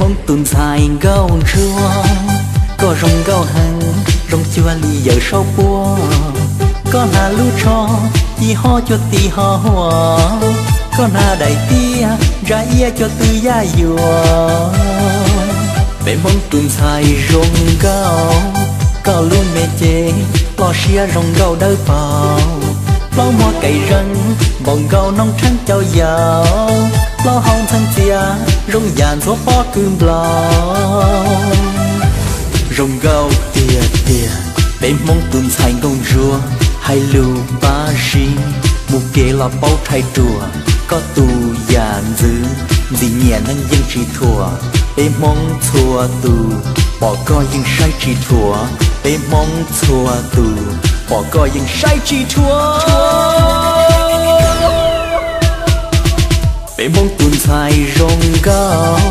Hmoob tus ntxhais nkauj ntsuab, koj zoo nkauj heev, zoo cuag li yawm saub puab. Koj hnav lub tsho ci ho cuag tis ho huam, koj hnav daim tiab ntsa iab cuag tw yaj yuam. Peb Hmoob tus ntxhais zoo nkauj, koj lub me cev loj siab zoo nkauj dawb paug, plaub muag kaim zeeg npaum nkaus noob rheeb cau yaus, plaub hau ntxheev txias zoo yam ntxhuav pob kws nplaum. Zoo nkauj tiag tiag, peb Hmoob tus ntxhais nkauj ntsuab, hais lus pab sib, mus kev los paub rhais ruam, koj tus yam ntxwv, ntxim nyiam neeg yeej tsis thuam, peb Hmoob txhua tus, pom koj yeej saib tsis thuam, peb Hmoob txhua tus, pom koj yeej saib tsis thuam. Peb Hmoob tus ntxhais zoo nkauj,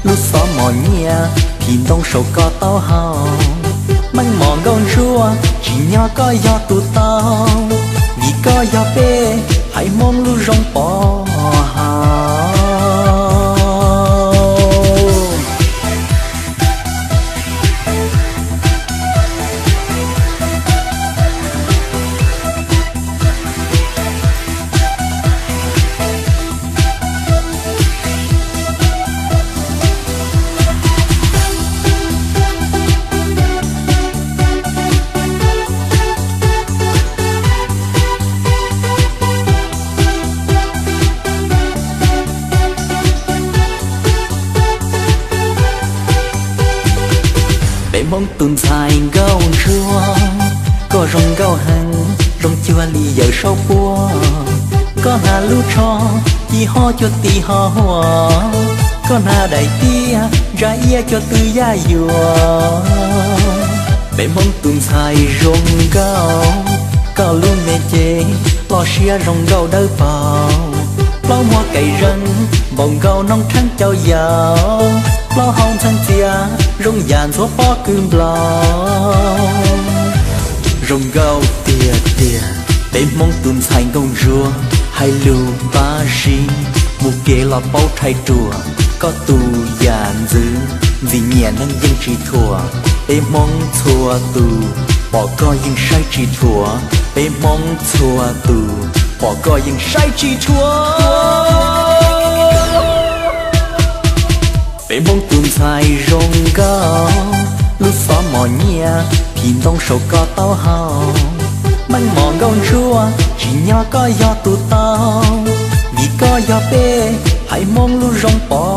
lub xov mos nyiaj, phim ntoo saum koj taub hau, meej mom nkauj ntsuab, tsim nyog koj yog tus tau, vim koj yog peb haiv Hmoob lub zoo pov haum. Peb Hmoob tus ntxhais nkauj ntsuab, koj zoo nkauj heev, zoo cuag li yawm saub puab. Koj hnav lub tsho ci ho cuag tis ho huam, koj hnav daim tiab ntsa iab cuag tw yaj yuam. Peb Hmoob tus ntxhais zoo nkauj, koj lub me cev loj siab zoo nkauj dawb paug, plaub muag kaim zeeg npaum nkaus noob rheeb cau yaus, plaub hau ntxheev txias zoo yam ntxhuav pob kws nplaum. Zoo nkauj tiag tiag, peb Hmoob tus ntxhais nkauj ntsuab, hais lus pab sib, mus kev los paub rhais ruam, koj tus yam ntxwv, ntxim nyiam neeg yeej tsis thuam, peb Hmoob txhua tus, pom koj yeej saib tsis thuam, peb Hmoob txhua tus, pom koj yeej saib tsis thuam. Peb Hmoob tus ntxhais zoo nkauj, lub xov mos nyiaj, phim ntoo saum koj taub hau, meej mom nkauj ntsuab, tsim nyog koj yog tus tau, vim koj yog peb haiv Hmoob lub zoo pov